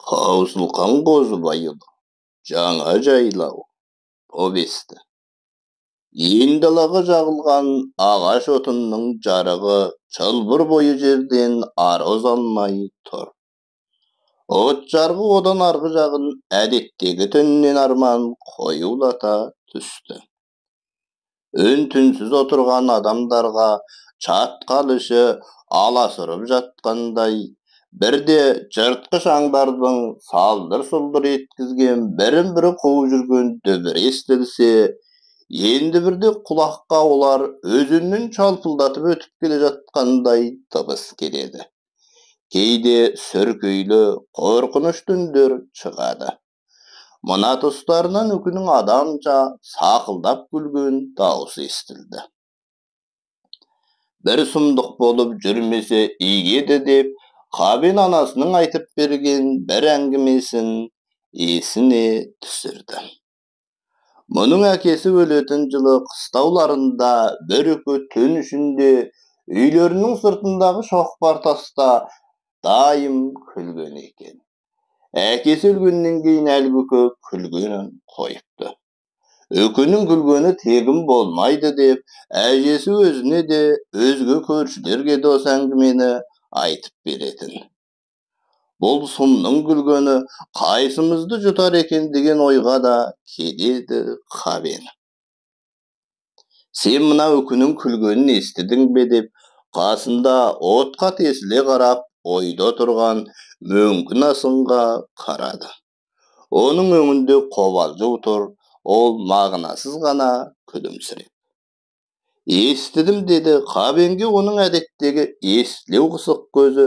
Таусылған Қозыбайұлы, Жаңа жайлау повесті. Ен далаға жағылған ағаш отынның жарығы шылбыр бойы жерден ары ұзалмай тұр. От жарғы одан арғы жағын әдеттегі түннен арман қоюлата түсті. Үн-түнсіз отырған адамдарға чатқал іші аласұрып жатқандай, бірде жыртқыш аңдардың салдыр-сұлдыр еткізген бірін-бірі қуып жүрген дүбір естілсе, енді бірде құлаққа олар өзеннен шалпылдатып өтіп келе жатқандай дыбыс келеді. Кейде сүркейлі, қорқынышты үндер шығады. Мына тұстарынан үкінің адамша сақылдап күлген даусы естілді. Бір сұмдық болып жүрмесе игі еді деп Қабен анасының айтып берген бір әңгімесін есіне түсірді. Мұның әкесі өлетін жылы қыстауларында бір үкі түн ішінде үйлерінің сыртындағы шоқпар таста дайым күлген екен. Әкесі өлгеннен кейін әлгі үкі күлгенін қойыпты. Үкінің күлгені тегін болмайды деп әжесі өзіне де өзге көршілерге де осы әңгімені айтып беретін. Бұл сұмның күлгені қайсымызды жұтар екен деген ойға да келеді Қабен. Сен мына үкінің күлгенін естідің бе деп қасында отқа тесіле қарап ойда тұрған Мөңкін асынға қарады. Оның өңінде қобалжу тұр, ол мағынасыз ғана күлімсіреп. Естідім деді Қабенге оның әдеттегі естілеу қысық көзі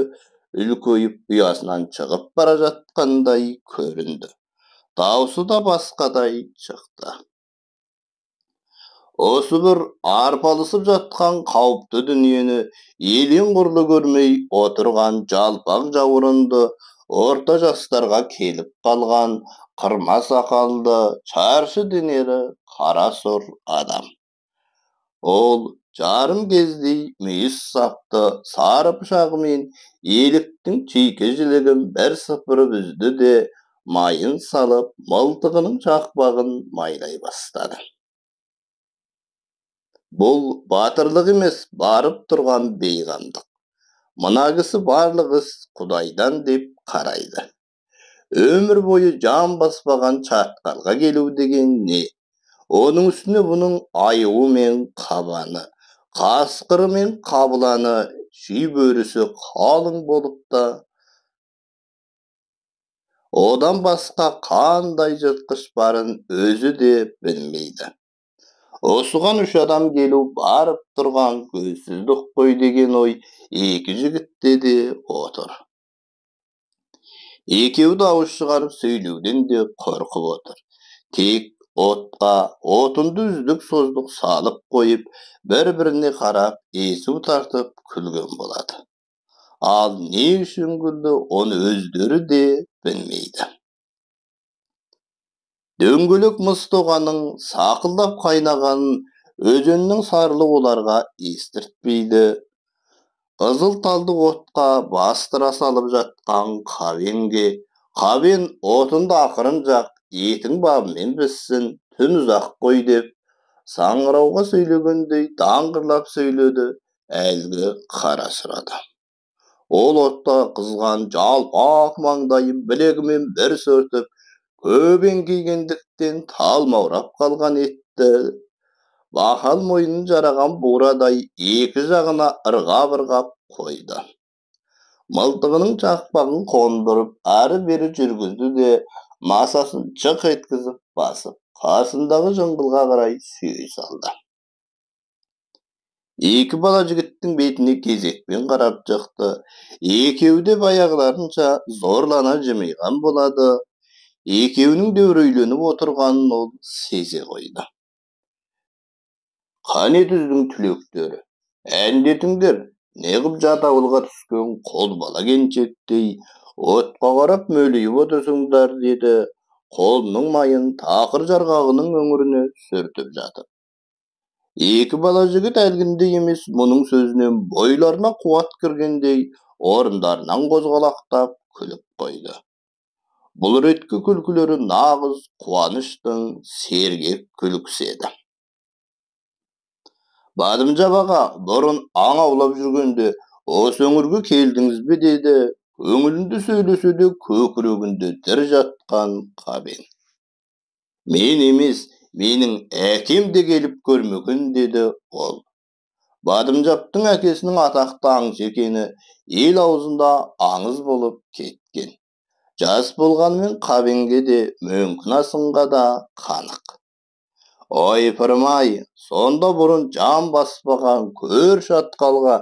үлкейіп ұясынан шығып бара жатқандай көрінді. Даусы да басқадай шықты. Осы бір арпалысып жатқан қауіпті дүниені елең құрлы көрмей отырған жалпақ жауырынды орта жастарға келіп қалған қырма сақалды шаршы денелі қара сұр адам. Ол жарым кездей мүйіз сапты сары пышағымен еліктің чийкі жілігін бір сыпырып үзді де майын салып мылтығының шақпағын майлай бастады. Бұл батырлық емес, барып тұрған бейғамдық. Мына кісі барлық іс Құдайдан деп қарайды. Өмір бойы жан баспаған чатқалға келу деген не? Оның үстіне бұның аюы мен қабаны, қасқыры мен қабыланы, шибөрісі қалың болып та, одан басқа қандай жыртқыш барын өзі де білмейді. Осыған үш адам келу барып тұрған көзсіздік қой деген ой екі жігітте де отыр. Екеуі де ауыз шығарып сөйлеуден де қорқып отыр. Тек отқа отынды үздік-создық салып қойып, бір-біріне қарап, есу тартып күлген болады. Ал не үшін күлді, оны өздері де білмейді. Дөңгелек мыс тоғаның сақылдап қайнағанын өзеннің сарылы оларға естіртпейді. Қызыл талды отқа бастыра салып жатқан Қабенге, Қабен отынды ақырын жақ, етің бабымен піссін, түн ұзақ қой деп, саңырауға сөйлегендей даңғырлап сөйледі әлгі қара сұр адам. Ол отта қызған жалпақ маңдайын білегімен бір сүртіп, көп еңкейгендіктен талмаурап қалған етті бақал мойнын жараған бурадай екі жағына ырғап-ырғап қойды. Мылтығының шақпағын қондырып, ары-бері жүргізді де, масасын чық еткізіп басып, қасындағы жыңғылға қарай сүйей салды. Екі бала жігіттің бетіне кезекпен қарап шықты. Екеуі де баяғыларынша зорлана жымиған болады. Екеуінің де үрейленіп отырғанын ол сезе қойды. Қане түздің түлектері, әндетіңдер, неғып жат ауылға түскен қол бала келіншектей отқа қарап мөлиіп отырсыңдар, деді қолының майын тақыр жарғағының өңіріне сүртіп жатып. Екі бала жігіт әлгіндей емес, мұның сөзінен бойларына қуат кіргендей орындарынан қозғалақтап күліп қойды. Бұл реткі күлкілері нағыз қуаныштың сергек күлкісі еді. Бадымжап аға, бұрын аң аулап жүргенде осы өңірге келдіңіз бе деді. Көңілінде сөйлесе де көкірегінде дір жатқан Қабен. Мен емес, менің әкем де келіп көрмеген деді ол. Бадымжаптың әкесінің атақты аңшы екені ел аузында аңыз болып кеткен. Жас болғанымен Қабенге де, Мөңкін асынға да қанық. Ойпырмай, сонда бұрын жан баспаған көр шатқалға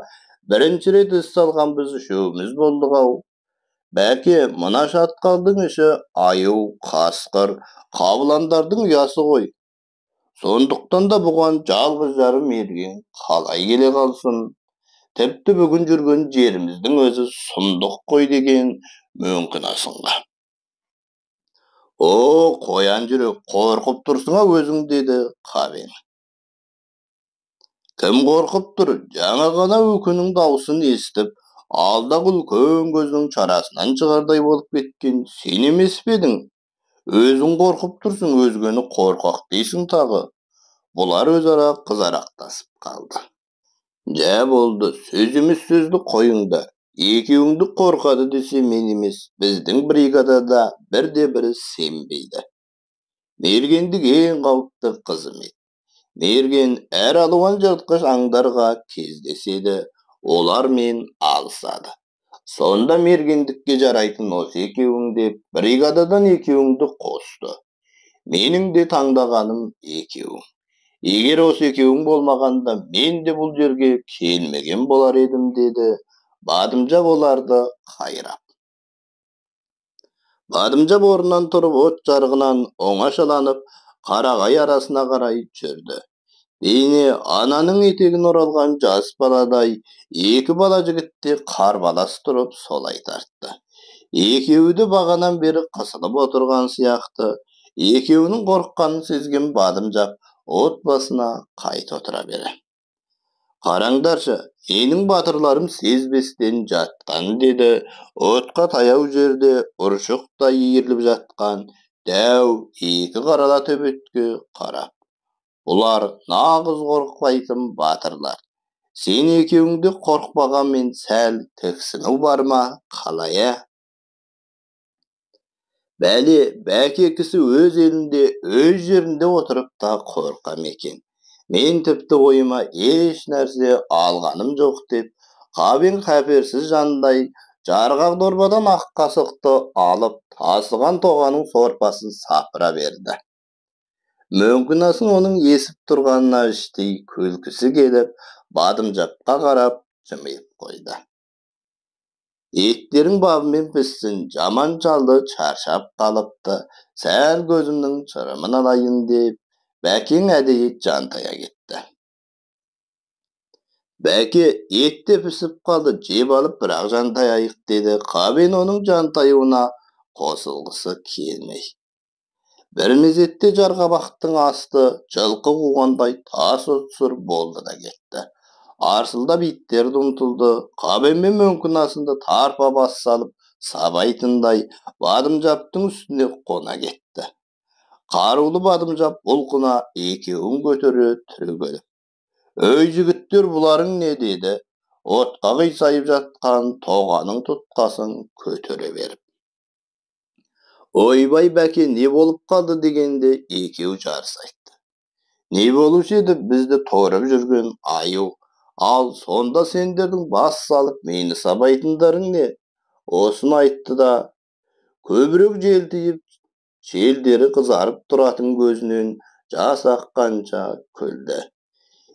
бірінші рет із салған біз үшеуміз болдық-ау. Бәке, мына шатқалдың іші аю, қасқыр, қабыландардың ұясы ғой. Сондықтан да бұған жалғыз жарым мерген қалай келе қалсын? Тіпті бүгін жүрген жеріміздің өзі сұмдық қой деген Мөңкін асынға. О, қоян жүрек, қорқып тұрсың-ау өзің деді Қабен. Кім қорқып тұр? Жаңа ғана өкінің даусын естіп, алдағы үлкен көзінің шарасынан шығардай болып кеткен сен емес пе едің? Өзің қорқып тұрсың, өзгені қорқақ дейсің тағы. Бұлар өзара қызарақтасып қалды. Жә болды, сөз емес сөзді қойыңдар. Екеуіңді қорқады десе мен емес, біздің бригадада бірде-бірі сенбейді. Мергендік ең қауіпті қызмет. Мерген әр алуан жыртқыш аңдарға кездеседі, олармен алысады. Сонда мергендікке жарайтын осы екеуің деп бригададан екеуіңді қосты. Менің де таңдағаным екеуің. Егер осы екеуің болмағанда мен де бұл жерге келмеген болар едім деді Бадымжап оларды қайрап. Бадымжап орнынан тұрып от жарығынан оңашаланып қарағай арасына қарай жүрді. Бейне ананың етегін оралған жас баладай екі бала жігітте қарбалас тұрып солай тартты. Екеуі де бағанан бері қысылып отырған сияқты. Екеуінің қорыққанын сезген Бадымжап от басына қайта отыра бере. Қараңдаршы, менің батырларым сезбестен жатқан деді. Отқа таяу жерде ұршықтай иіріліп жатқан дәу екі қарала төбетке қарап. Бұлар нағыз қорықпайтын батырлар. Сен екеуіңді қорықпағанмен сәл тіксіну бар ма, қалай ә? Бәле, бәке кісі өз елінде, өз жерінде отырып та қорқам екен. Мен тіпті ойыма еш нәрсе алғаным жоқ деп, Қабен қаперсіз жандай жарғақ дорбадан ақ қасықты алып, тасыған тоғаның сорпасын сапыра берді. Мөңкін асын оның есіп тұрғанына іштей күлкісі келіп, Бадымжапқа қарап жымиып қойды. Еттерің бабымен піссін, жаман шалды шаршап қалыпты, сәл көзімнің шырымын алайын деп, Бәкең әдейі жантая кетті. Бәке, ет те пісіп қалды, жеп алып бірақ жантаяйық деді. Қабен оның жантаюына қосылғысы келмей. Бір мезетте жарғабақтың асты жылқы қуғандай тас сұр болды да кетті. Арсылдап иттер ұмтылды. Қабен мен Мөңкін асынды тарпа бас салып сабайтындай Бадымжаптың үстіне қона кетті. Қарулы Бадымжап бұлқына екеуін көтере түрегеліп. Өй жігіттер, бұларың не деді? Отқа қисайып жатқан тоғаның тұтқасын көтере беріп. Ойбай бәке, не болып қалды дегенде екеу жарыса айтты. Не болушы еді, бізді торып жүрген аю. Ал сонда сендердің бас салып мені сабайтындарың не? Осыны айтты да көбірек желтиіп, желдері қызарып тұратын көзінен жас аққанша күлді.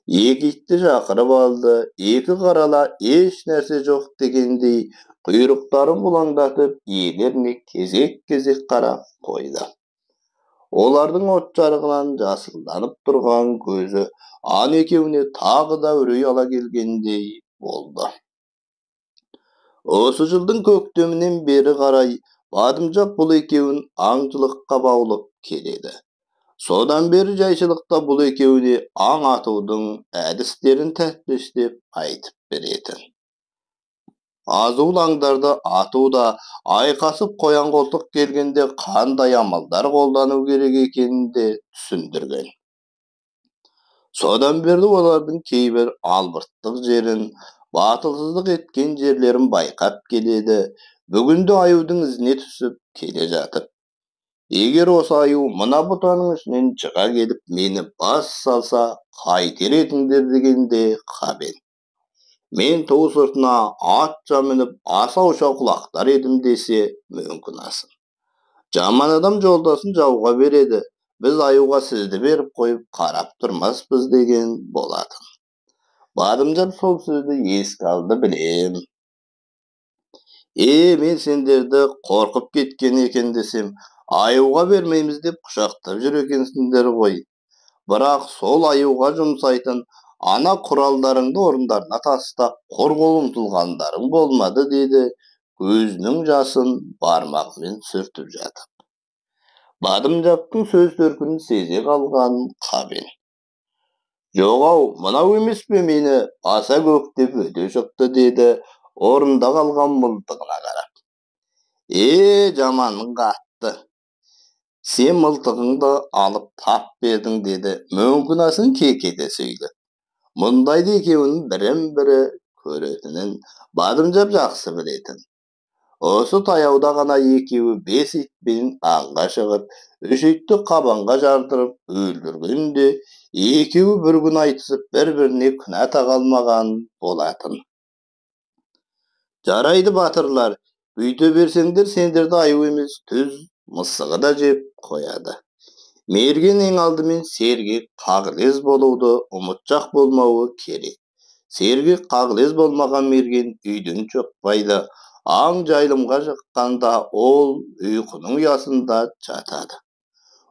Екі итті шақырып алды, екі қарала еш нәрсе жоқ дегендей құйрықтарын бұлаңдатып иелеріне кезек-кезек қарап қойды. Олардың от жарығынан жасылданып тұрған көзі ан екеуіне тағы да үрей ала келгендей болды. Осы жылдың көктемінен бері қарай Бадымжап бұл екеуін аңшылыққа баулып келеді. Содан бері жайшылықта бұл екеуіне аң атудың әдістерін тәптіштеп айтып беретін. Азулы аңдарды атуда, айқасып қоян қолтық келгенде қандай амалдар қолдану керек екенін де түсіндірген. Содан бері олардың кейбір албырттық жерін, батылсыздық еткен жерлерін байқап келеді. Бүгінде аюдың ізіне түсіп келе жатып, егер осы аю мына бұтаның ішінен шыға келіп мені бас салса, қайтер едіңдер дегенде Қабен, мен ту сыртына атша мініп асауша құлақтар едім десе, мүмкін асын. Жаман адам жолдасын жауға береді, біз аюға сізді беріп қойып қарап тұрмаспыз деген болатын. Бадымжап сол сөзді еске алды білем. Мен сендерді қорқып кеткен екен десем, аюға бермейміз деп құшақтап жүр екенсіңдер ғой. Бірақ сол аюға жұмсайтын ана құралдарыңды орындарына тастап, құр қол ұмтылғандарың болмады, деді көзінің жасын бармағымен сүртіп жатып. Бадымжаптың сөз төркінін сезе қалған Қабен, жоқ ау, мынау емес пе мені аса көктеп өте шықты, деді орында қалған мылтығына қарап. Жаманың қатты, сен мылтығыңды алып тап бердің, деді мүмкін асын кекете сөйлеп. Мұндайды екеуінің бірін-бірі көретінін Бадымжап жақсы білетін. Осы таяуда ғана екеуі 5 итпен аңға шығып, 3 итті қабанға жардырып өлтіргенде, екеуі бір күн айтысып бір-біріне күнә таға алмаған болатын. Жарайды батырлар, бүйте берсеңдер сендерді аю емес, түз мысығы да жеп қояды. Мерген ең алдымен сергек қағылез болуды ұмытшақ болмауы керек. Сергек қағылез болмаған мерген үйден шықпайды. Аң жайылымға шыққанда ол ұйқының ұясында жатады.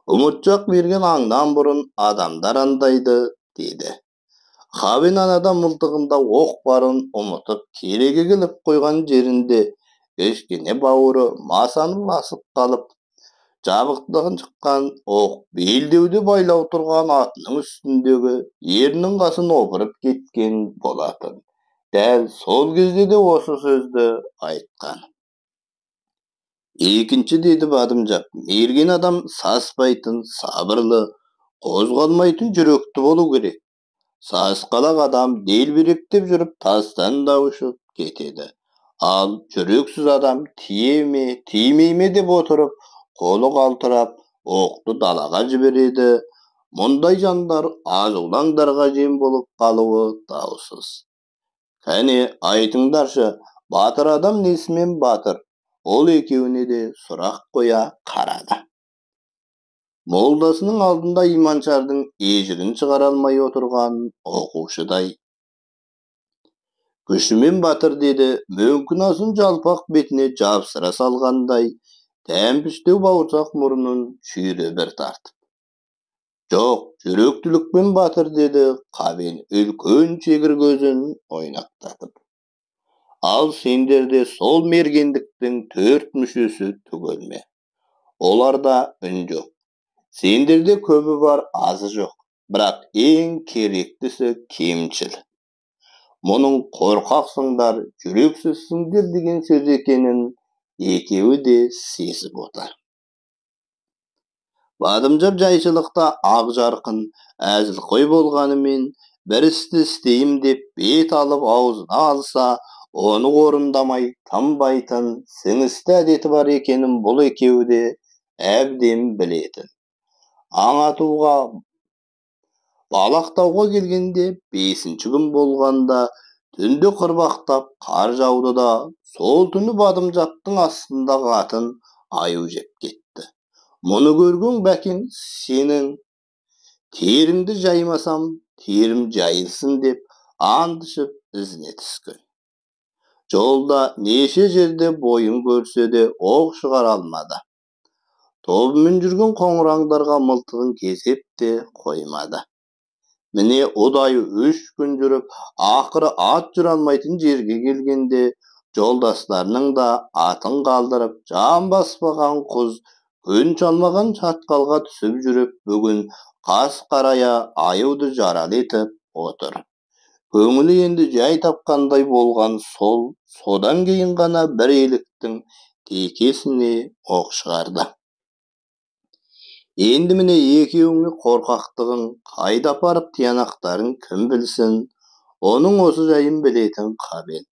Ұмытшақ мерген аңнан бұрын адамдар андайды, деді. Қабен анада мылтығында оқ барын ұмытып, кереге келіп қойған жерінде кішкене бауыры масанып басып қалып, жабықтығын шыққан оқ белдеуде байлау тұрған атының үстіндегі ерінің қасын опырып кеткен болатын. Дәл сол кезде де осы сөзді айтқан. Екінші, деді Бадымжап, мерген адам саспайтын, сабырлы, қозғалмайтын жүректі болу керек. Сасқалақ адам делбіректеп жүріп тастан да ұшып кетеді. Ал жүрексіз адам тие ме, тимей ме деп отырып, қолы қалтырап, оқты далаға жібереді. Мұндай жандар азулы аңдарға жем болып қалуы даусыз. Кәне, айтыңдаршы, батыр адам несімен батыр? Ол екеуіне де сұрақ қоя қарады. Молдасының алдында иманшардың ежігін шығара алмай отырған оқушыдай. Күшімен батыр, деді, мүмкін асын жалпақ бетіне жапсыра салғандай, тәмпіштеу бауырсақ мұрнын шүйіре бір тартып. Жоқ, жүректілікпен батыр, деді Қабен үлкен шегір көзін ойнақтатып. Ал сендерде сол мергендіктің 4 мүшесі түгел ме? Оларда үн жоқ. Сендерде көбі бар, азы жоқ. Бірақ ең керектісі кемшіл. Мұның қорқақсыңдар, жүрексізсіңдер деген сөз екенін екеуі де сезіп отыр. Бадымжап жайшылықта ақ жарқын, әзілқой болғанымен бір істі істейім деп бет алып аузына алса, оны орындамай тынбайтын сіңісті әдеті бар екенін бұл екеуі де әбден білетін. Аң атуға, балақтауға келгенде 5-ші күн болғанда түнде қырбақтап қар жауды да, сол түні Бадымжаптың астындағы атын аю жеп кетті. Мұны көрген Бәкең, сенің теріңді жаймасам, терім жайылсын деп ант ішіп ізіне түскен. Жолда неше жерде бойын көрсе де оқ шығара алмады. Тобымен жүрген қоңыраңдарға мылтығын кесеп те қоймады. Міне ұдайы 3 күн жүріп, ақыры ат жүре алмайтын жерге келгенде, жолдастарының да атын қалдырып, жан баспаған құз, күн шалмаған шатқалға түсіп жүріп, бүгін қас қарая аюды жаралы етіп отыр. Көңілі енді жай тапқандай болған сол, содан кейін ғана бір еліктің текесіне оқ шығарды. Енді міне екеуіңе қорқақтығың қайда апарып тиянақтарын кім білсін, оның осы жайын білетін Қабен.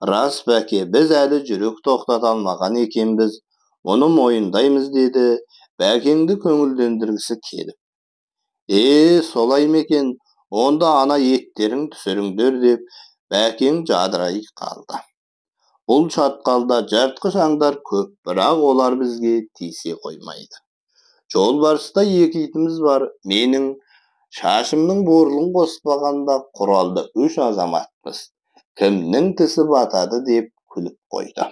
Рас, бәке, біз әлі жүрек тоқтата алмаған екенбіз, мұны мойындаймыз, деді бәкеңді көңілдендіргісі келіп. Солай ма екен, онда ана еттерің түсіріңдер, деп бәкең жадырай қалды. Бұл шатқалда жыртқыш аңдар көп, бірақ олар бізге тисе қоймайды. Жолбарыста екі итіміз бар, менің шашымның бурылын қоспағанда құралды 3 азаматпыз. Кімнің тісі батады, деп күліп қойды.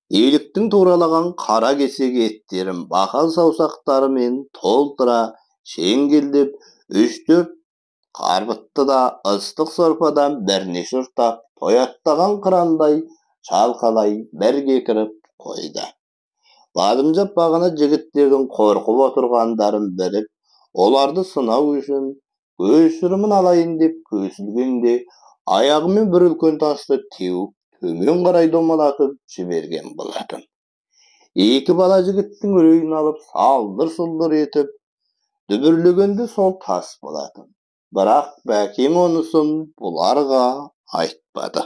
Еліктің туралаған қара кесек еттерін бақал саусақтарымен толтыра шеңгелдеп 3-4 қарбытты да ыстық сорпадан бірнеше ұрттап тояттаған қырандай шалқалай бір кекіріп қойды. Бадымжап бағана жігіттердің қорқып отырғандарын біліп, оларды сынау үшін көз шырымын алайын деп көсілгенде аяғымен бір үлкен тасты теуіп төмен қарай домалатып жіберген болатын. Екі бала жігіттің үрейін алып салдыр-сұлдыр етіп дүбірлегенде сол тас болатын. Бірақ бәкең онысын бұларға айтпады.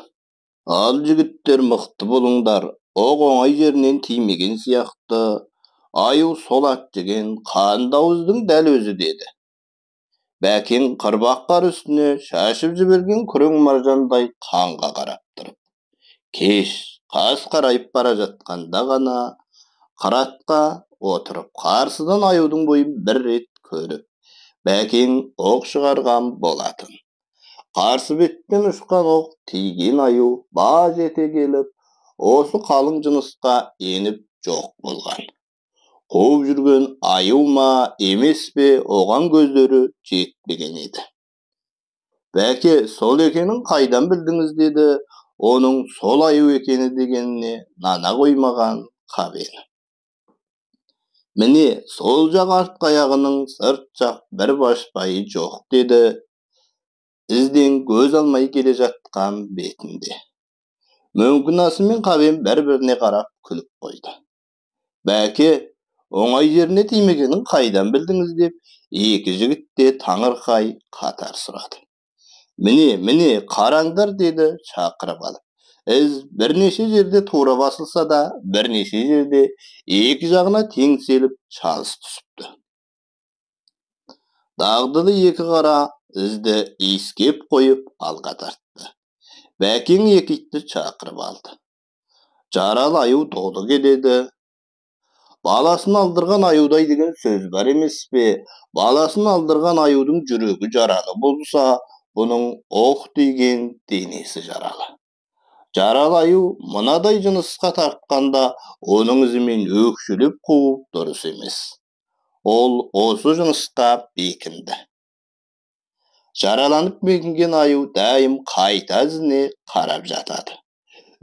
Ал жігіттер, мықты болыңдар, оқ оңай жерінен тимеген сияқты, аю сол ат деген қанды ауыздың дәл өзі, деді. Бәкең қырбақ қар үстіне шашып жіберген күрең маржандай қанға қарап тұрып. Кеш қас қарайып бара жатқанда ғана қыратқа отырып қарсыдан аюдың бойын бір рет көріп, бәкең оқ шығарған болатын. Қарсы беттен ұшқан оқ тиген аю баж ете келіп, осы қалың жынысқа еніп жоқ болған. Қуып жүрген аю ма емес пе, оған көздері жетпеген еді. Бәке, сол екенін қайдан білдіңіз, деді оның сол аю екені дегеніне нана қоймаған Қабен. Міне, сол жақ артқы аяғының сырт жақ бір башпайы жоқ, деді ізден көз алмай келе жатқан бетінде. Мүмкін мен Қабен бір-біріне қарап күліп қойды. Бәке, оңай жеріне тимегенін қайдан білдіңіз, деп екі жігіт те таңырқай қатар сұрады. Міне, міне, қараңдар, деді шақырып алып. Із бірнеше жерде тура басылса да, бірнеше жерде екі жағына теңселіп шалыс түсіпті. Дағдылы екі қара ізді иіскеп қойып алға тартты. Бәкең екі итті шақырып алды. Жаралы аю долы келеді. Баласын алдырған аюдай деген сөз бар емес пе? Баласын алдырған аюдың жүрегі жаралы болса, бұның оқ тиген денесі жаралы. Жаралы аю мынадай жынысқа тартқанда оның ізімен өкшелеп қуып дұрыс емес. Ол осы жынысқа бекінді. Жараланып бекінген аю дайым қайта ізіне қарап жатады.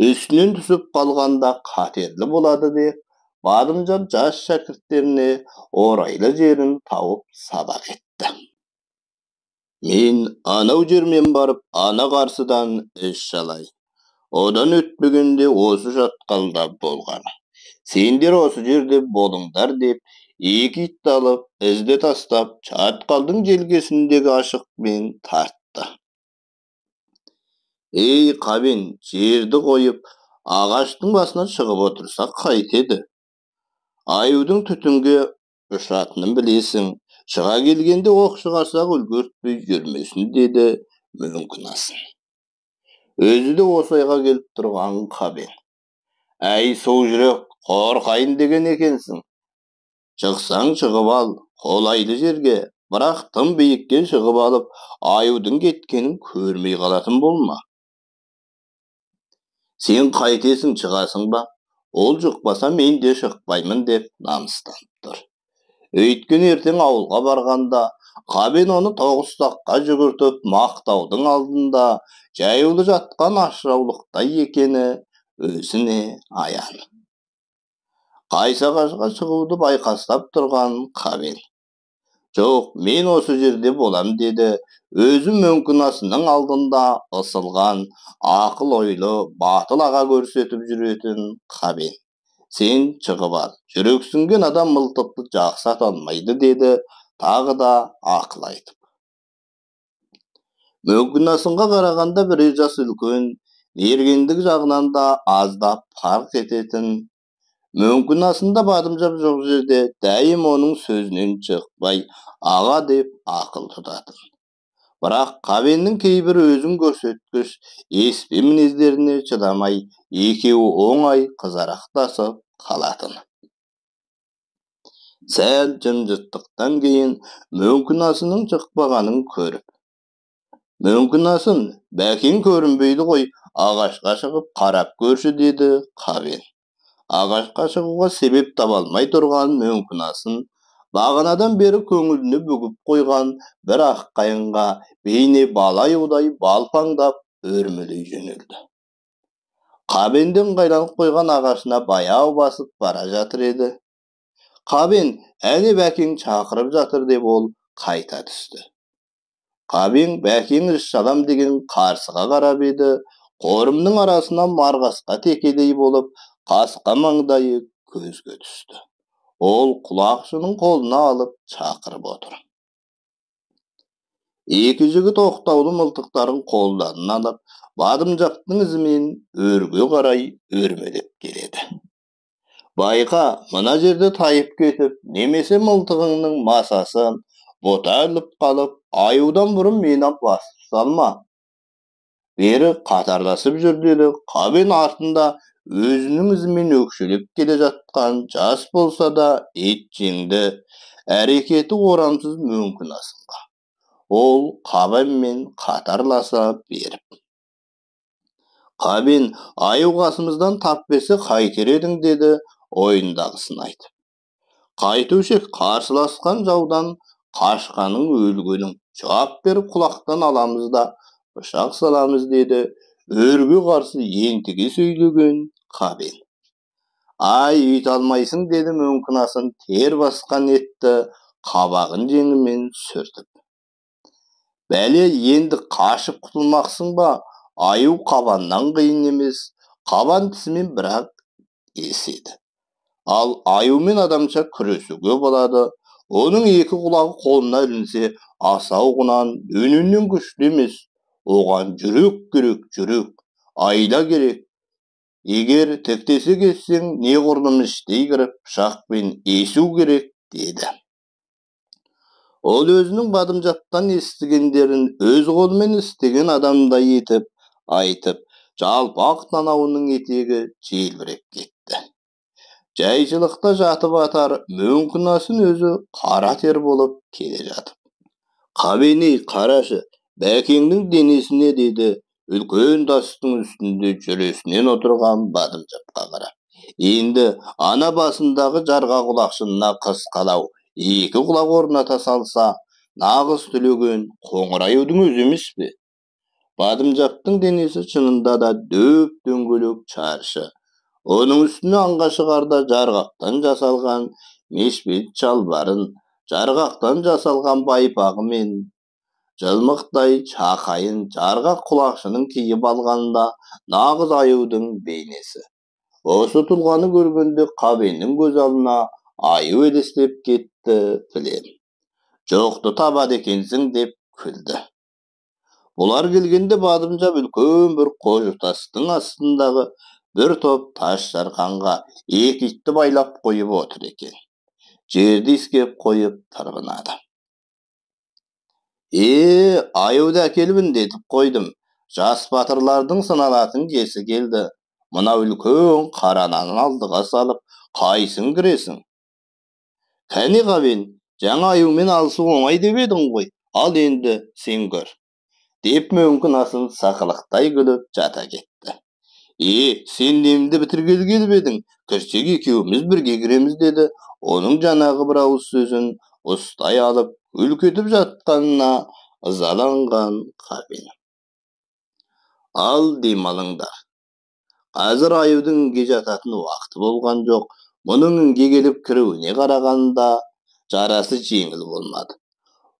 Үстінен түсіп қалғанда қатерлі болады деп Бадымжап жас шәкірттеріне орайлы жерін тауып сабақ етті. Мен анау жермен барып ана қарсыдан іс шалай. Одан өтпегенде осы шатқалда болған. Сендер осы жерде болыңдар, деп екі итті алып, ізді тастап, шатқалдың желкесіндегі ашықпен тартты. Ей, Қабен, жерді қойып, ағаштың басына шығып отырсақ қайтеді? Аюдың түтінге ұшатынын білесің, шыға келгенде оқ шығарсақ үлгертпей жүрмесін, деді Мүмкін. Өзі де осы айға келіп тұрған Қабен. Әй, су жүрек, қорқайын деген екенсің. Шықсаң шығып ал, қолайлы жерге, бірақ тым биікке шығып алып, аюдың кеткенін көрмей қалатын болма. Сен қайтесің, шығасың ба? Ол шықпаса мен де шықпаймын, деп намыстанып тұр. Өйткені ертең ауылға барғанда Қабен оны тоғызтаққа жүгіртіп мақтаудың алдында жаюлы жатқан ашыраулықтай екені өзіне аян. Қайсы ағашқа шығуды байқастап тұрған Қабен. Жоқ, мен осы жерде болам деді. Өзі Мөңкінасынның алдында ысылған, ақыл ойлы, батыл аға көрсетіп жүретін Қабен. Сен шығып ал, жүрексінген адам мылтықты жақсы ата алмайды деді, тағы да ақыл айтып. Мөңкінасынға қарағанда бірер жас үлкен, мергендік жағынан да аздап парқ ететін. Мөңкінасында Бадымжап жоқ жерде дәйім оның сөзінен шықпай, аға деп ақыл тұтатын. Бірақ Қабеннің кейбір өзін көрсеткіш еспе мінездеріне шыдамай, екеуі оңай қызарақтасып қалатын. Сәл жым-жырттықтан кейін Мөңкінасының шықпағанын көріп, Мөңкінасын, бәкең көрінбейді ғой, ағашқа шығып қарап көрші деді Қабен. Ағашқа шығуға себеп таба алмай тұрған Мөңкінасын бағанадан бері көңіліне бүгіп қойған бір ақ қайыңға бейне бала аюдай балпаңдап өрмелей жөнелді. Қабенден қайланып қойған ағашына баяу басып бара жатыр еді. Қабен, әне бәкең шақырып жатыр деп ол қайта түсті. Қабен бәкең шалам деген қарсыға қарап еді, қорымның арасынан марғасқа текелей болып, қасқа маңдайы көзге түсті. Ол құлақшының қолына алып шақырып отыр. Екі жігіт оқтаулы мылтықтарын қолдарына алып, Бадымжаптың ізімен өрге қарай өрмелеп келеді. Байқа, мына жерде тайып кетіп, немесе мылтығыңның масасын бота іліп қалып, аюдан бұрын мені басып салма. Бері қатарласып жүр деді. Қабен артында өзінің ізімен өкшелеп келе жатқан жас болса да ет жеңді, әрекеті орамсыз Мөңкінасынға. Ол Қабенмен қатарласа беріп. Қабен, аю қасымыздан тап берсе қайтер едің деді ойындағысын айтып. Қайтушы қарсыласқан жаудан қашқаның өлгенің, жауап беріп құлақтан аламыз да пышақ саламыз деді. Өрге қарсы ентіге сөйлеген Қабен. Ай, үйт алмайсың деді Мөңкінасын тер басқан етті қабағын жеңімен сүртіп. Бәле, енді қашып құтылмақсың ба? Аю қабаннан қиын емес, қабан тісімен бірақ еседі. Ал аюмен адамша күресуге болады. Оның екі құлағы қолына ілінсе, асау құнан дөненнен күшті емес. Оған жүрек керек, жүрек, айла керек. Егер тіктесе кетсең, неғұрлым іштей кіріп, пышақпен есу керек, деді. Ол өзінің Бадымжаптан естігендерін өз қолымен істеген адамдай етіп айтып, жалпақ танауының етегі желбіреп кетті. Жайшылықта жатып атар Мөңкінасын өзі қара тер болып келе жатып. Қабеней, қарашы, бәкеңнің денесіне деді, үлкен тастың үстінде жүресінен отырған Бадымжапқа қарап. Енді ана басындағы жарға құлақшынына қысқалау, екі құлақ орната салса, нағыз түлеген қоңыр аюдың өзі емес пе? Бадымжаптың денесі шынында да дөп дөңгелек шаршы. Оның үстіне аңға шығарда жарғақтан жасалған мешбет шалбарын, жарғақтан жасалған байпағы мен жылмықтай шақайын жарғақ құлақшының киіп алғанда нағыз аюдың бейнесі. Осы тұлғаны көргенде Қабеннің көз алдына аю елестеп кетті білем. Жоқты табады екенсің деп күлді. Бұлар келгенде Бадымжап үлкен бір қожық тастың астындағы бір топ тас жарқанға екі итті байлап қойып отыр екен. Жерді иіскеп қойып тырбынады. Аюды әкелбін детіп қойдым. Жас батырлардың сыналатын кесі келді. Мына үлкен қарананы алдыға салып, қайсын кіресің? Кәне Қабен, жаңа аюмен алысу оңай деп едің ғой, ал енді сен көр. Деп Мөңкінасын сақылықтай күліп жата кетті. Сен немді бітіргелі келіп едің, кірсек екеуміз бірге кіреміз деді. Оның жаңағы бір ауыз сөзін ұстай алып, үлкетіп жатқанына ызаланған Қабен. Ал демалыңдар. Қазір аюдың інге жататын уақыты болған жоқ. Мұның інге келіп кіруіне қарағанда Жарасы жеңіл болмады.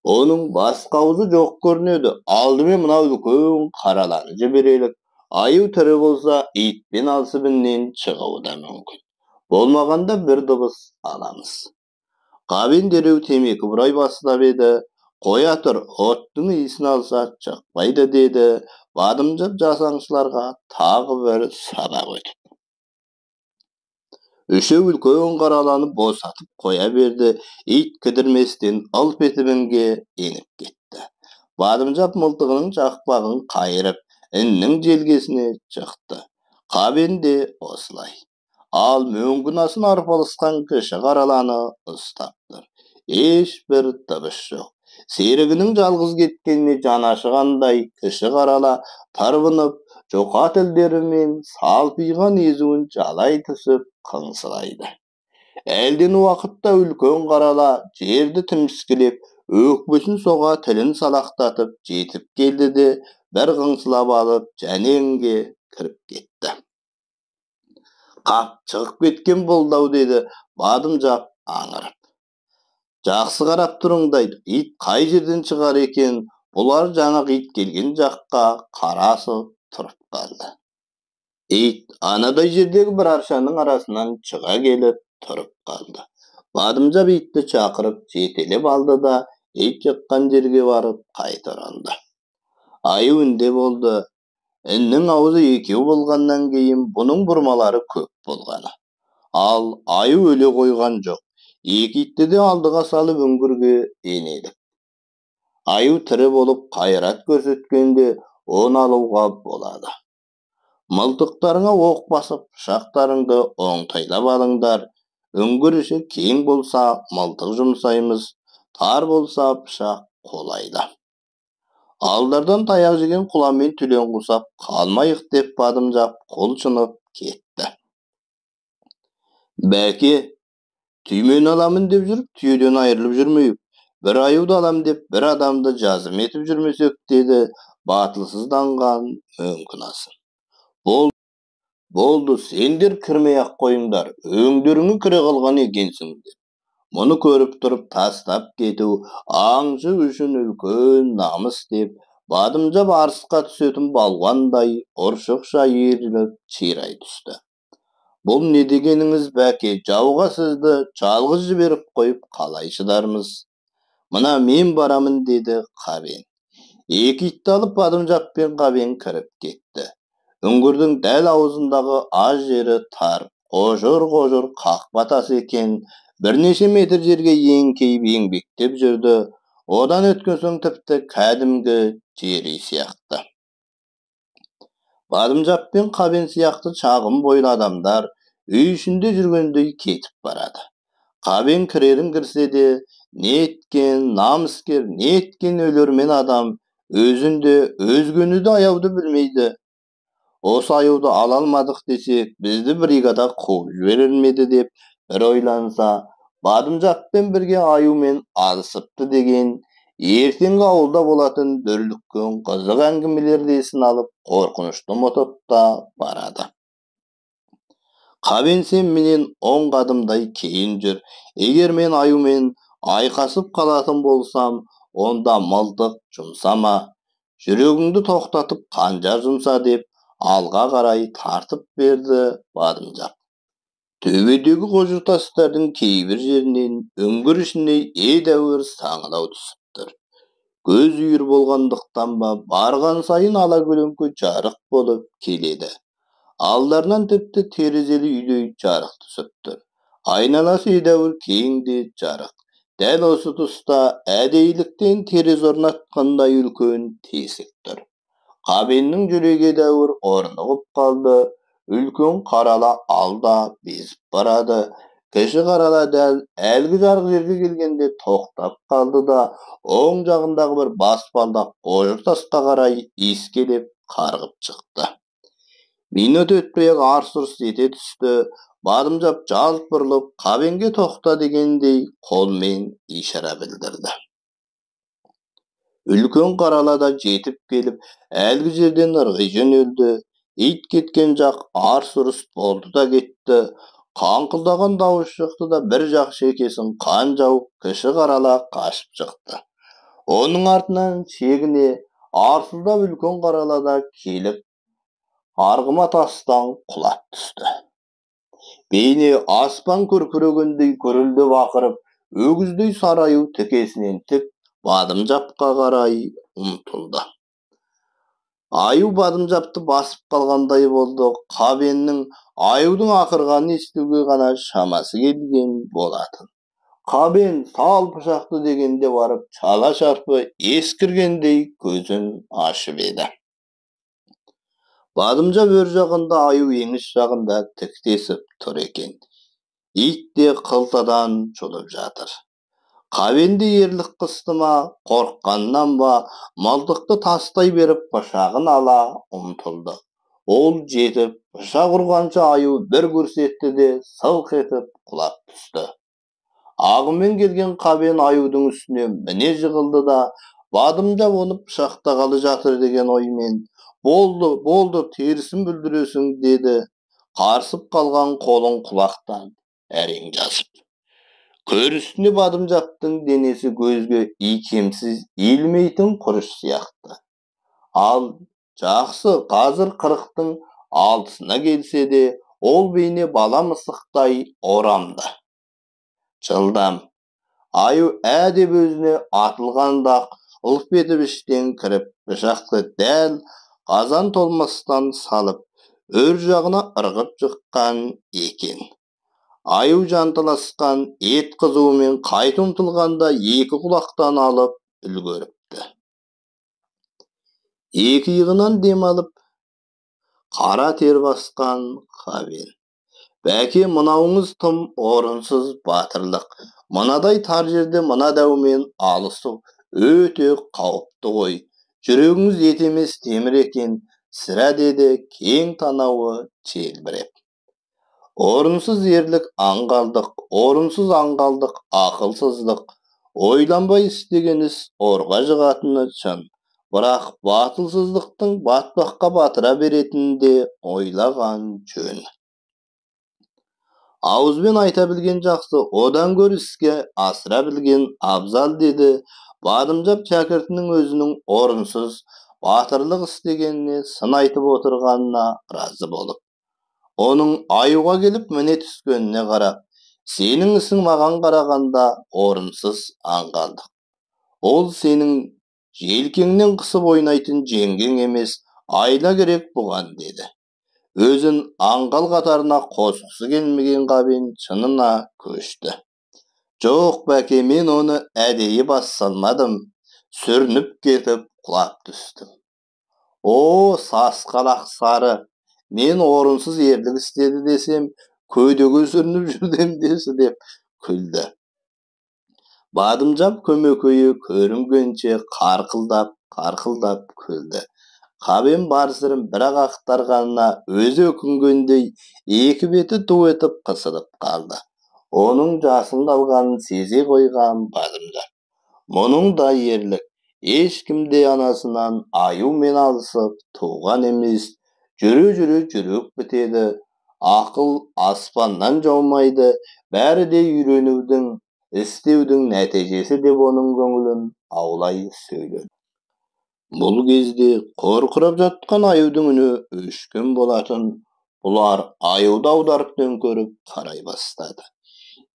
Оның басқа аузы жоқ көрінеді. Алдымен мынау үлкен қараланы жіберелік. Аю тірі болса, итпен алысып іннен шығуы да мүмкін. Болмағанда бір дыбыс аламыз. Қабен дереу темекі бұрай бастап еді. Қоя тұр, оттың иісін алса шықпайды деді. Бадымжап жас аңшыларға тағы бір сабақ өтіп. Үшеу үлкен қараланы босатып қоя берді. Ит кідірместен ылп етіп інге еніп кетті. Бадымжап мылтығының шақпағын қайырып, іннің желкесіне шықты. Қабен де осылай. Ал Мөңкінасын арпалысқан кіші қараланы ұстап тұр. Ешбір дыбыс жоқ. Серігінің жалғыз кеткеніне жаны ашығандай кіші қарала тарбынып, жоқа тілдерімен салпиған езуін жалай түсіп қыңсылайды. Әлден уақытта үлкен қарала жерді тіміскілеп, өкпесін соға тілін салақтатып жетіп келді де, бір қыңсылап алып және інге кіріп кетті. Қап, шығып кеткен болды ау деді Бадымжап аңырып. Жақсы қарап тұрыңдайды, ит қай жерден шығар екен? Бұлар жаңағы ит келген жаққа қарасып тұрып қалды. Ит анадай жердегі бір аршаның арасынан шыға келіп тұрып қалды. Бадымжап итті шақырып жетелеп алды да, ит шыққан жерге барып қайта оралды. Аю інде болды. Іннің аузы екеу болғаннан кейін бұның бұрмалары көп болғаны. Ал аю өле қойған жоқ. Екі итті де алдыға салып үңгірге енелік. Аю тірі болып қайрат көрсеткенде оны алуға болады. Мылтықтарыңа оқ басып, пышақтарыңды оңтайлап алыңдар. Үңгір іші кең болса, мылтық жұмсаймыз, тар болса, пышақ қолайлы. Алдардан таяқ жеген құламен түлен құсап қалмайық деп Бадымжап құлшынып кетті. Бәке, түймені аламын деп жүріп, түйеден айырылып жүрмейік. Бір аюды алам деп бір адамды жазым етіп жүрмесек деді батылсызданған Мөңкінасын. Болды, сендер кірмей-ақ қойыңдар, өңдеріңе кіре қалған екенсің деп. Мұны көріп тұрып тастап кету аңшы үшін үлкен намыс деп, Бадымжап арысқа түсетін балуандай ұршықша иіріліп ширай түсті. Бұл не дегеніңіз, бәке, жауға сізді жалғыз жіберіп қойып қалай шыдармыз? Мына мен барамын деді Қабен. Екі итті алып Бадымжап пен Қабен кіріп кетті. Үңгірдің дәл аузындағы аз жері тар, қожыр-қожыр қақпа тас екен. Бірнеше метр жерге еңкейіп еңбектеп жүрді. Одан өткен соң тіпті кәдімгі жер үй сияқты. Бадымжап пен Қабен сияқты шағын бойлы адамдар үй ішінде жүргендей кетіп барады. Қабен кірерін кірсе де, неткен намыскер, неткен өлермен адам өзін де, өзгені де аяуды білмейді. Осы аюды ала алмадық десек, бізді бригада қуып жіберер ме еді деп бір ойланса, Бадымжаппен бірге аюмен алысыпты деген ертеңгі ауылда болатын дүрліккен қызық әңгімелерді есіне алып, қорқынышты ұмытып та барады. Қабен, сен менен 10 қадымдай кейін жүр. Егер мен аюмен айқасып қалатын болсам, онда мылтық жұмсама, жүрегіңді тоқтатып қанжар жұмса деп алға қарай тартып берді Бадымжап. Төбедегі қожыр тастардың кейбір жерінен үңгір ішіне едәуір саңылау түсіп тұр. Көз үйір болғандықтан ба, барған сайын ала көлеңке жарық болып келеді. Алдарынан тіпті терезелі үйдей жарық түсіп тұр. Айналасы едәуір кең де жарық. Дәл осы тұста әдейіліктен терезе орнатқандай үлкен тесік тұр. Қабеннің жүрегі едәуір орнығып қалды. Үлкен қарала алда безіп барады. Кіші қарала дәл әлгі жарық жерге келгенде тоқтап қалды да, оң жағындағы бір баспалдақ қожыр тасқа қарай иіскелеп қарғып шықты. Минут өтпей-ақ арс-ұрс ете түсті. Бадымжап жалт бұрылып, Қабенге тоқта дегендей қолмен ишара білдірді. Үлкен қарала да жетіп келіп, әлгі жерден ырғи жөнелді. Ит кеткен жақ арс-ұрыс болды да кетті. Қаңқылдаған дауыс шықты да бір жақ шекесін қан жауып, кіші қарала қашып шықты. Оның артынан шегіне арсылдап үлкен қарала да келіп, арғыма тастан құлап түсті. Бейне аспан күркірегендей гүрілдеп ақырып, өгіздей сары аю тікесінен тік Бадымжапқа қарай ұмтылды. Аю Бадымжапты басып қалғандай болды. Қабеннің аюдың ақырғанын естуге ғана шамасы келген болатын. Қабен сал пышақты дегенде барып, шала шарпы ескіргендей көзін ашып еді. Бадымжап өр жағында, аю еңіс жағында тіктесіп тұр екен. Ит те қылтадан жұлып жатыр. Қабенді ерлік қысты ма, қорыққаннан ба, мылтықты тастай беріп пышағын ала ұмтылды. Ол жетіп, пышақ ұрғанша аю бір көрсетті де сылқ етіп құлап түсті. Ағымен келген Қабен аюдың үстіне міне жығылды да, Бадымжап оны пышақтағалы жатыр деген оймен, «Болды, болды, терісін бүлдіресің», деді, қарсып қалған қолын құлақтан әрең жазып. Көрісіне Бадымжаптың денесі көзге икемсіз иілмейтін құрыш сияқты. Ал жақсы, қазір 46-сына келсе де, ол бейне бала мысықтай орамды. Жылдам. Аю ә деп өзіне атылғанда ылп етіп іштен кіріп, пышақты дәл қазан толмастан салып, өр жағына ырғып шыққан екен. Аю жанталасқан ет қызуымен қайта ұмтылғанда екі құлақтан алып үлгеріпті. Екі иығынан дем алып, қара тер басқан Қабен. Бәке, мынауыңыз тым орынсыз батырлық. Мынадай тар жерде мына дәумен алысу өте қауіпті ғой. Жүрегіңіз ет емес темір екен, сірә, деді кең танауы желбіреп. Орынсыз ерлік аңғалдық, орынсыз аңғалдық ақылсыздық. Ойланбай істеген іс орға жығатыны шын. Бірақ батылсыздықтың батпаққа батыра беретінін де ойлаған жөн. Ауызбен айта білген жақсы, одан гөрі іске асыра білген абзал, деді Бадымжап шәкіртінің өзінің орынсыз батырлық істегеніне сын айтып отырғанына разы болып. Оның аюға келіп міне түскеніне қарап, сенің ісің маған қарағанда орынсыз аңғалдық. Ол сенің желкеңнен қысып ойнайтын жеңгең емес, айла керек бұған, деді. Өзін аңғал қатарына қосқысы келмеген Қабен шынына көшті. Жоқ, бәке, мен оны әдейі бас салмадым, сүрініп кетіп құлап түстім. О, сасқалақ сары, мен орынсыз ерлік істеді десем, көйдеге сүрініп жүрдім десі, деп күлді. Бадымжап көмекейі көрінгенше қарқылдап, қарқылдап күлді. Қабен бар сырын бірақ ақтарғанына өзі өкінгендей екі беті ду етіп қысылып қалды. Оның жасын қалғанын сезе қойған Бадымжап. Мұның да ерлік, ешкім де анасынан аюмен алысып туған емес, жүре-жүре жүрек бітеді, ақыл аспаннан жаумайды, бәрі де үйренудің, істеудің нәтижесі, деп оның көңілін аулай сөйледі. Бұл кезде қорқырап жатқан аюдың үні өшкен болатын. Бұлар аюды аударып төңкеріп қарай бастады.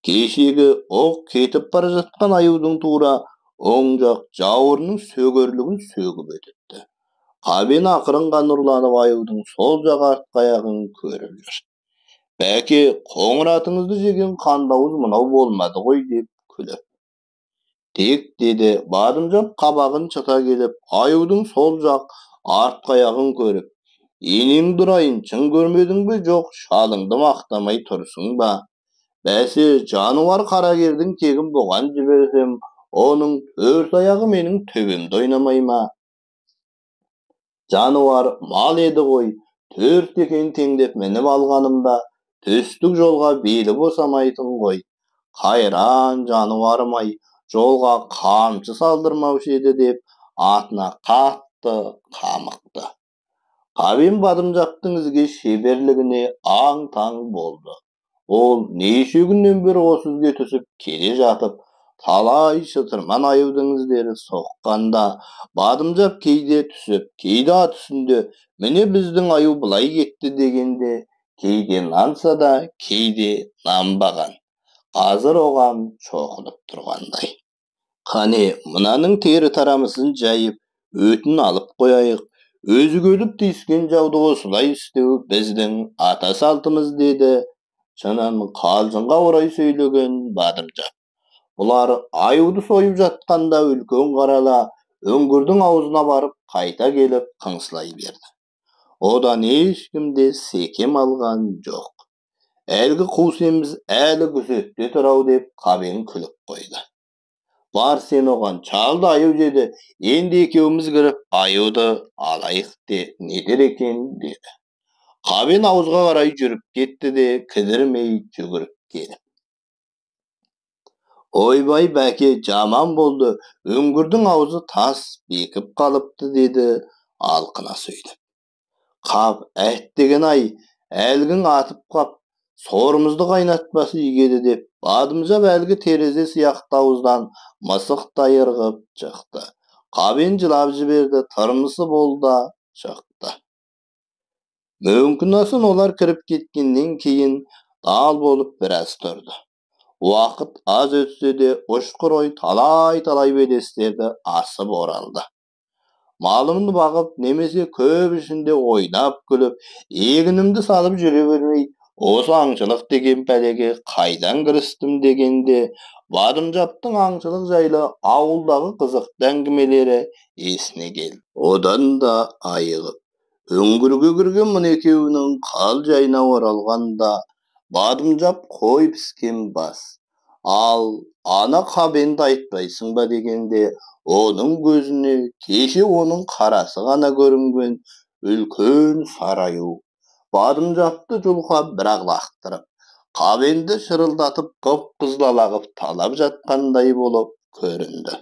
Кешегі оқ кетіп бара жатқан аюдың тура оң жақ жауырының сөгерлігін сөгіп өтіпті. Қабен ақырын ғана ұрланып аюдың сол жақ артқы аяғын көріп жүр. Бәке, қоңыр атыңызды жеген қандауыз мынау болмады ғой, деп күліп. Тек, деді Бадымжап қабағын шыта келіп, аюдың сол жақ артқы аяғын көріп, енеңді ұрайын, шын көрмедің бе, жоқ, шалыңды мақтамай тұрсың ба? Бәсе, жануар қарагердің кегін бұған жіберсем, оның төрт аяғы менің төбемді ойнамай ма? Жануар мал еді ғой, төрт екен теңдеп мініп алғанымда, төстік жолға белі босамайтын ғой. Қайран жануарым-ай, жолға қамшы салдырмаушы еді, деп атына қатты қамықты. Қабен Бадымжаптың ізге шеберлігіне аң-таң болды. Ол неше күннен бері осы ізге түсіп келе жатып, талай шытырман аюдың іздері соққанда, Бадымжап кейде түсіп, кейде ат үстінде, міне біздің аю былай кетті дегенде, кейде нанса да, кейде нанбаған. Қазір оған шоқынып тұрғандай. Қане, мынаның тері тарамысын жайып, өтін алып қояйық. Өзі келіп тиіскен жауды осылай істеу біздің ата салтымыз, деді шынын қалжыңға орай сөйлеген Бадымжап. Бұлар аюды сойып жатқанда үлкен қарала үңгірдің аузына барып қайта келіп қыңсылай берді. Одан ешкім де секем алған жоқ. Әлгі қу семіз әлі күзетте тұр-ау деп Қабен күліп қойды. Бар сен оған, шалды аю жеді, енді екеуміз кіріп аюды алайық де не дер екен, деді. Қабен ауызға қарай жүріп кетті де кідірмей жүгіріп келіп. Ойбай, бәке, жаман болды, үңгірдің аузы тас бекіп қалыпты, деді алқына сөйлеп. Қап, әттеген ай, әлгің атып қап, сорымызды қайнатпасы игі еді, деп Бадымжап әлгі терезе сияқты ауыздан мысықтай ырғып шықты. Қабен жылап жіберді, тырмысы болды шықты. Мүмкін олар кіріп кеткеннен кейін дал болып біраз тұрды. Уақыт аз өтсе де ұшқыр ой талай-талай белестерді асып оралды. Малымды бағып, немесе көп ішінде ойнап күліп, егінімді салып жүре бермей, осы аңшылық деген пәлеге қайдан кірістім дегенде, Бадымжаптың аңшылық жайлы ауылдағы қызықты әңгімелері есіне келді. Одан да айығып, үңгірге кірген мұны екеуінің қал жайына оралғанда, Бадымжап қой піскен бас, ал ана Қабенді айтпайсың ба дегенде, оның көзіне кеше оның қарасы ғана көрінген үлкен сары аю Бадымжапты жұлқап бірақ лақтырып, Қабенді шырылдатып қып-қызыл ала қып талап жатқандай болып көрінді.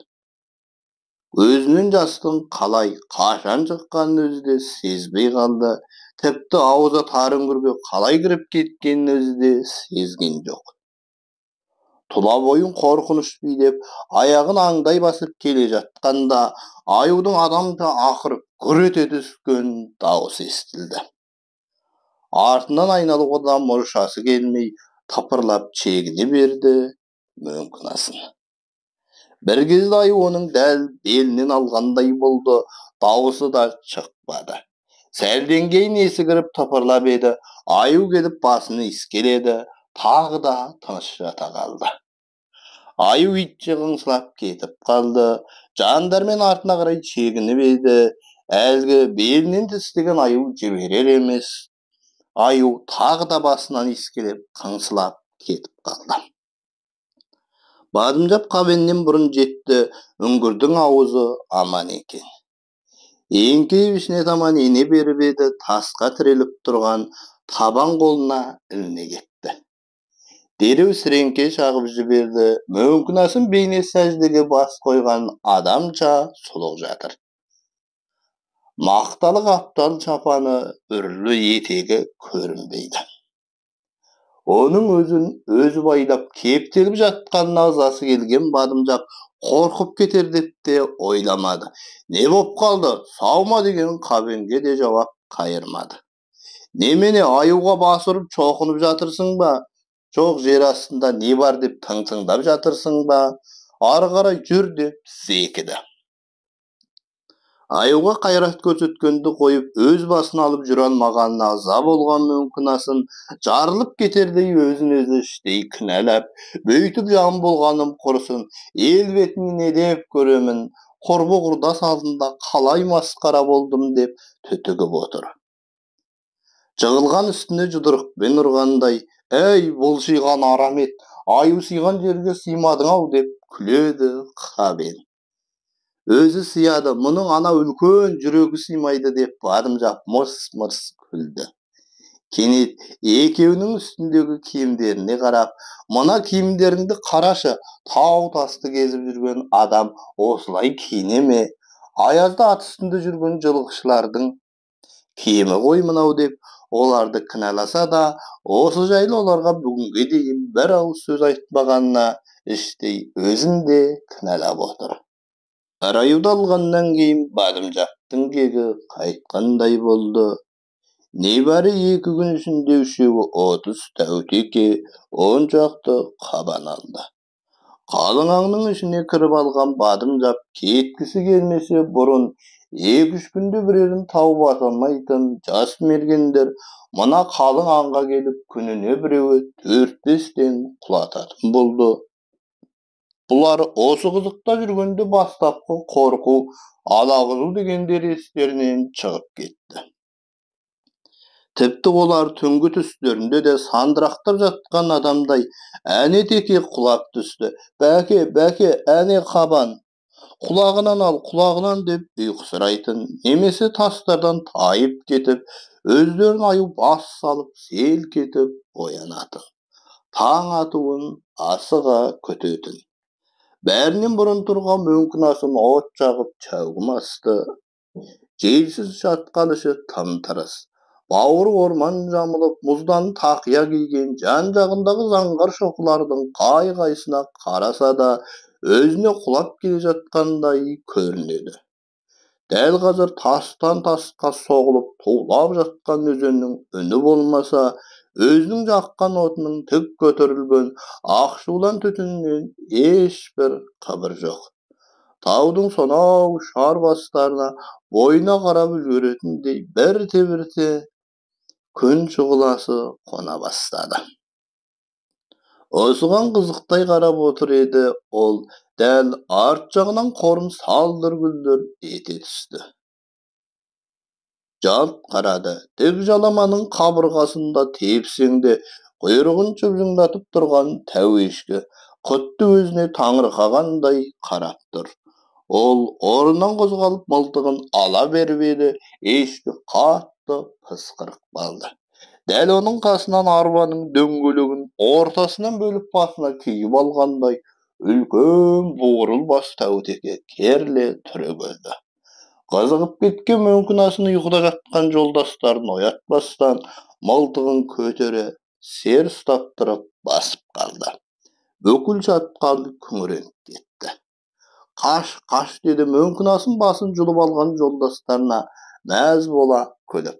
Көзінен жастың қалай, қашан шыққанын өзі де сезбей қалды. Тіпті аузы тар үңгірге қалай кіріп кеткенін өзі де сезген жоқ. Тұла бойын қорқыныш билеп, аяғын аңдай басып келе жатқанда, аюдың адамша ақырып гүр ете түскен дауысы естілді. Артынан айналуға да мұршасы келмей, тыпырлап шегіне берді Мүмкінасын. Бір кезде аю оның дәл белінен алғандай болды, дауысы да шықпады. Сәлден кейін есі кіріп тыпырлап еді, аю келіп басын иіскеледі, тағы да тыныш жата қалды. Аю итше қыңсылап кетіп қалды, жандармен артына қарай шегініп еді, әлгі белінен тістеген аю жіберер емес. Аю тағы да басынан иіскелеп қыңсылап кетіп қалды. Бадымжап Қабеннен бұрын жетті, үңгірдің ауызы аман екен. Еңкейіп ішіне таман ене беріп еді, тасқа тіреліп тұрған табан қолына іліне кетті. Дереу сіреңке шағып жіберді, Мүмкінасын бейне сәждеге бас қойған адамша сұлық жатыр. Мақталы қаптал шапаны, үрлі етегі көрінбейді. Оның өзін өзі байлап кептеліп жатқанына ызасы келген Бадымжап қорқып кетер деп те ойламады. Не боп қалды, сау ма деген Қабенге де жауап қайырмады. Немене, аюға бас ұрып шоқынып жатырсың ба? Жоқ, жер астында не бар деп тың-тыңдап жатырсың ба? Ары қарай жүр деп зекіді. Аюға қайрат көрсеткенді қойып, өз басын алып жүре алмағанына ыза болған Мүмкінасын жарылып кетердей өзін өзі іштей кінәлап, бөйтіп жан болғаным құрысын, ел бетін не деп көремін, құрбы құрдас алдында қалай масқара болдым деп түтігіп отыр. Жығылған үстіне жұдырықпен ұрғандай, әй, бұлшиған арам ет, аю сыйған жерге сыймадың-ау деп күледі Қабен. Өзі сыяды, мұның ана үлкен жүрегі сыймайды деп Бадымжап мырс-мырс күлді. Кенет екеуінің үстіндегі киімдеріне қарап, мына киімдеріңді қарашы, тау тасты кезіп жүрген адам осылай киіне ме? Аязда ат үстінде жүрген жылқышылардың киімі ғой мынау деп, Оларды кінәласа да, осы жайлы оларға бүгінге дейін бір ауыз сөз айтпағанына іштей өзін де кінәлап отыр. Аюды алғаннан кейін Бадымжаптың кегі қайтқандай болды. Небәрі 2 күн ішінде үшеуі 30 тәутеке, 10 шақты қабан алды. Қалың аңның ішіне кіріп алған Бадымжап кеткісі келмесе, бұрын 2-3 күнде бірерін тауып ата алмайтын жас мергендер мына қалың аңға келіп күніне біреуі 4-5-тен құлататын болды. Бұлар осы қызықта жүргенде бастапқы қорқу, алағызу дегендер естерінен шығып кетті. Тіпті олар түнгі түстерінде де сандырақтап жатқан адамдай әне теке құлап түсті. Бәке, бәке, әне қабан, құлағынан ал, құлағынан деп ұйқысырайтын, немесе тастардан тайып кетіп, өздерін аю бас салып селк етіп оянатын. Таң атуын асыға күтетін. Бәрінен бұрын тұрған Мөңкінасын от жағып чәугім асты. Желсіз жатқан іші тым-тырыс. Бауыры орман жамылып, мұздан тақия киген жан-жағындағы заңғар шоқылардың қай-қайсына қараса да өзіне құлап келе жатқандай көрінеді. Дәл қазір тастан тасқа соғылып тулап жатқан өзеннің үні болмаса, өзінің жаққан отының тік көтерілген ақшулан түтінінен ешбір қыбыр жоқ. Таудың сонау шар бастарына бойына қарап үлгеретіндей бірте-бірте күн шұғыласы қона бастады. Осыған қызықтай қарап отыр еді, ол дәл арт жағынан қорым салдыр-гүлдір ете түсті. Жалт қарады, тік жаламаның қабырғасында тепсеңде құйрығын шыжыңдатып тұрған тәу ешкі құтты өзіне таңырқағандай қарап тұр. Ол орнынан қозғалып мылтығын ала беріп еді, ешкі қатты пысқырып қалды. Дәл оның қасынан арбаның дөңгелегін ортасынан бөліп басына киіп алғандай үлкен буырыл бас тәутеке керіле түрегелді. Қызығып кеткен Мөңкінасын ұйқыда жатқан жолдастарын оятпастан мылтығын көтере сер ұстап тұрып басып қалды. Бүкіл шатқал күңіреніп кетті. Қаш, қаш деді Мөңкінасын басын жұлып алған жолдастарына мәз бола күліп.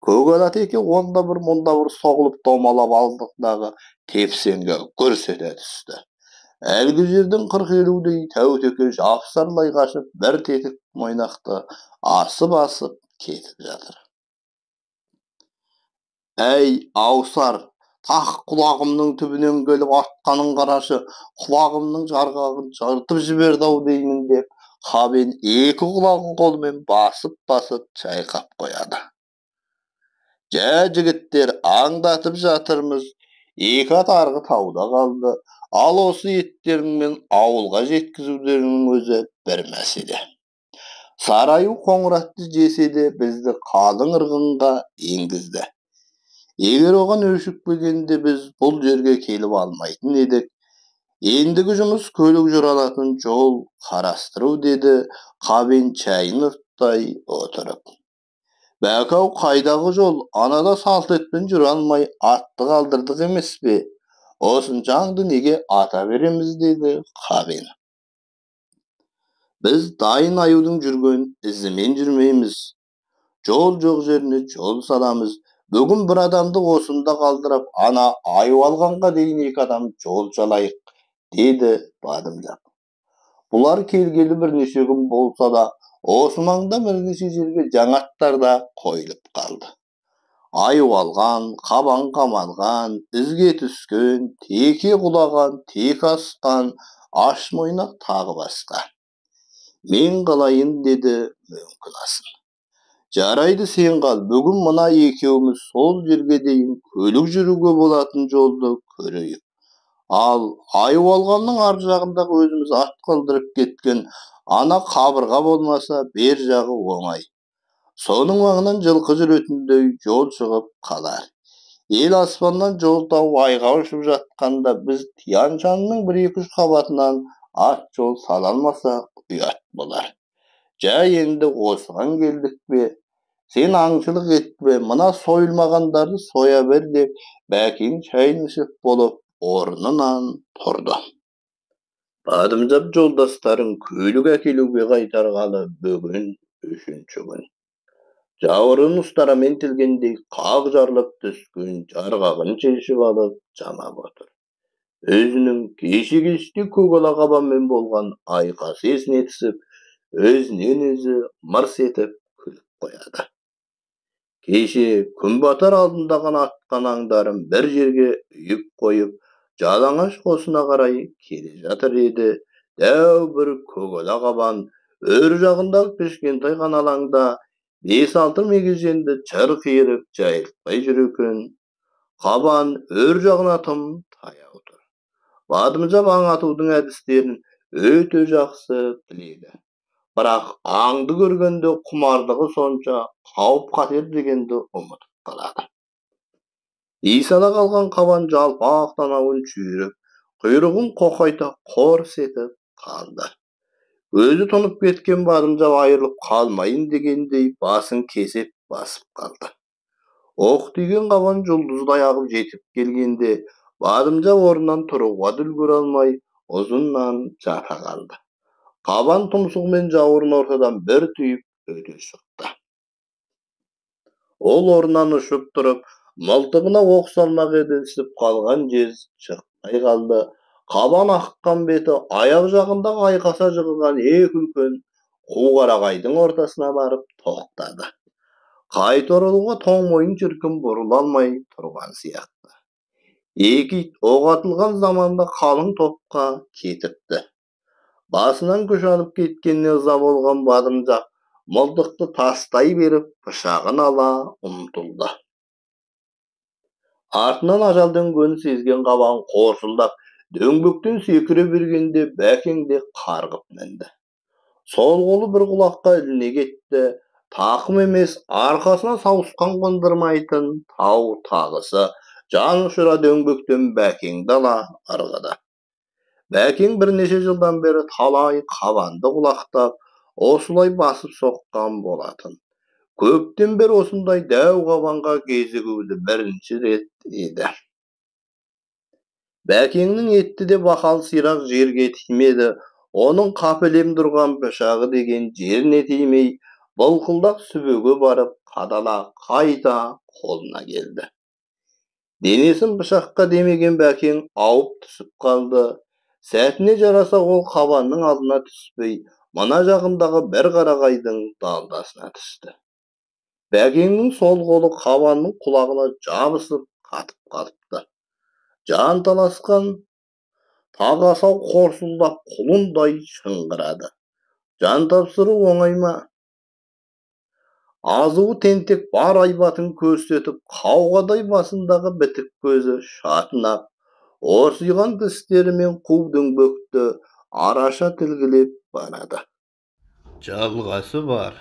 Көк теке онда бір мұнда бір соғылып домалап алдындағы тепсеңге гүрс ете түсті. Әлгі жерден 40-50дей тәутеке жапсарлай қашып, бір тетік мойнақты асып-асып кетіп жатыр. Әй, аусар, тақ құлағымның түбінен келіп атқанын қарашы, құлағымның жарғағын жыртып жіберді-ау деймін деп, Қабен екі құлағын қолымен басып-басып шайқап қояды. Жә, жігіттер, аңдатып жатырмыз, екі ат арғы тауда қалды, ал осы еттеріңмен ауылға жеткізулерінің өзі бір мәселе. Сары аю қоңыратты жесе де бізді қалың ырғынға енгізді. Егер оған өшікпегенде біз бұл жерге келіп алмайтын едік. Ендігі жұмыс көлік жүре алатын жол қарастыру, деді Қабен шайын ұрттай отырып. Бәкау, қайдағы жол, анада салт етпен жүре алмай атты қалдырдық емес пе? Осынша аңды неге ата береміз, деді Қабен. Біз дайын аюдың жүрген ізімен жүрмейміз. Жол жоқ жеріне жол саламыз. Бүгін бір адамды осында қалдырып, ана аю алғанға дейін екі адам жол салайық, деді Бадымжап. Бұлар келгелі бірнеше күн болса да, осы маңда бірнеше жерге жаңа аттар да қойылып қалды. Аю алған, қабан қамалған, ізге түскен, теке құлаған, теке асқан, аш мойнақ тағы басқа. Мен қалайын, деді Мөңкінасын. Жарайды, сен қал, бүгін мына екеуміз сол жерге дейін көлік жүруге болатын жолды көрейік. Ал аю алғанның ар жағындағы өзіміз ат қалдырып кеткен ана қабырға болмаса, бер жағы оңай. Соның маңынан жылқы жүретіндей жол шығып қалар. Ел аспаннан жол тауып айға ұшып жатқанда біз Тянь-Шанның бір-екі үш қабатынан ат жол сала алмасақ ұят болар. Жә, енді осыған келдік пе? Сен аңшылық етпе, мына сойылмағандарды соя бер деп Бәкең шайын ішіп болып орнынан тұрды. Бадымжап жолдастарын көлік әкелуге қайтарғалы бүгін үшінші күн. Жауырын ұстарамен тілгендей қақ жарылып түскен жарғағын шешіп алып жамап отыр. Өзінің кеше кеште көкала қабанмен болған айқасы есіне түсіп, өзінен өзі мырс етіп күліп қояды. Кеше күн батар алдында ғана атқан аңдарын бір жерге үйіп қойып, жалаңаш қосына қарай келе жатыр еді. Дәу бір көкала қабан өр жағындағы кішкентай ғана алаңда 5-6 мегеженді шыр қиырып жайылтпай жүр екен. Қабан өр жағына тым таяу тұр. Бадымжап аң атудың әдістерін өте жақсы біледі. Бірақ аңды көргенде құмарлығы сонша қауіп-қатер дегенді ұмытып қалады. Исала қалған қабан жалпақ танауын шүйіріп, құйрығын қоқайта қорс етіп қалды. Өзі тұнып кеткен Бадымжап айырылып қалмайын дегендей басын кесеп басып қалды. Оқ тиген қабан жұлдыздай ағып жетіп келгенде Бадымжап орнынан тұруға да үлгере алмай ұзыннан жата қалды. Қабан тұмсығымен жауырын ортадан бір түйіп өте шықты. Ол орнынан ұшып тұрып, мылтығына оқ салмақ еді, ісіп қалған жез шықпай қалды. Қабан аққан беті аяқ жағындағы айқаса жығылған екі үлкен қу қарағайдың ортасына барып тоқтады. Қайта оралуға тоң мойын шіркін бұрыла алмай тұрған сияқты. Екі ит оқ атылған заманда қалың топқа кетіпті. Басынан күш алып кеткеніне ыза болған Бадымжақ мылтықты тастай беріп пышағын ала ұмтылды. Артынан ажал дөнгенін сезген қабан қорсылдап дөңбектен секіре бергенде Бәкең де қарғып мінді. Сол қолы бір құлаққа іліне кетті. Тақым емес, арқасына сауысқан қондырмайтын тау тағысы жан ұшыра дөңбектен Бәкеңді ала ырғыды. Бәкең бірнеше жылдан бері талай қабанды құлақтап, осылай басып соққан болатын. Көптен бері осындай дәу қабанға кезігуді бірінші рет еді. Бәкеңнің етті де бақал сирақ жерге тимеді, оның қапелем тұрған пышағы деген жеріне тимей, былқылдақ сүбеге барып қадала қайта қолына келді. Денесін пышаққа демеген Бәкең ауып түсіп қалды. Сәтіне жараса ол қабанның алдына түспей, мына жағындағы бір қарағайдың далдасына түсті. Бәкеңнің сол қолы қабанның құлағына жабысып қатып қалыпты. Жан таласқан тағы асау қорсылдап құлындай шыңғырады. Жан тапсыру оңай ма? Азуы тентек бар айбатын көрсетіп, қауғадай басындағы бітік көзі шатынап, орсиған тістерімен қу дөңбекті араша тілгілеп барады. Жалғасы бар.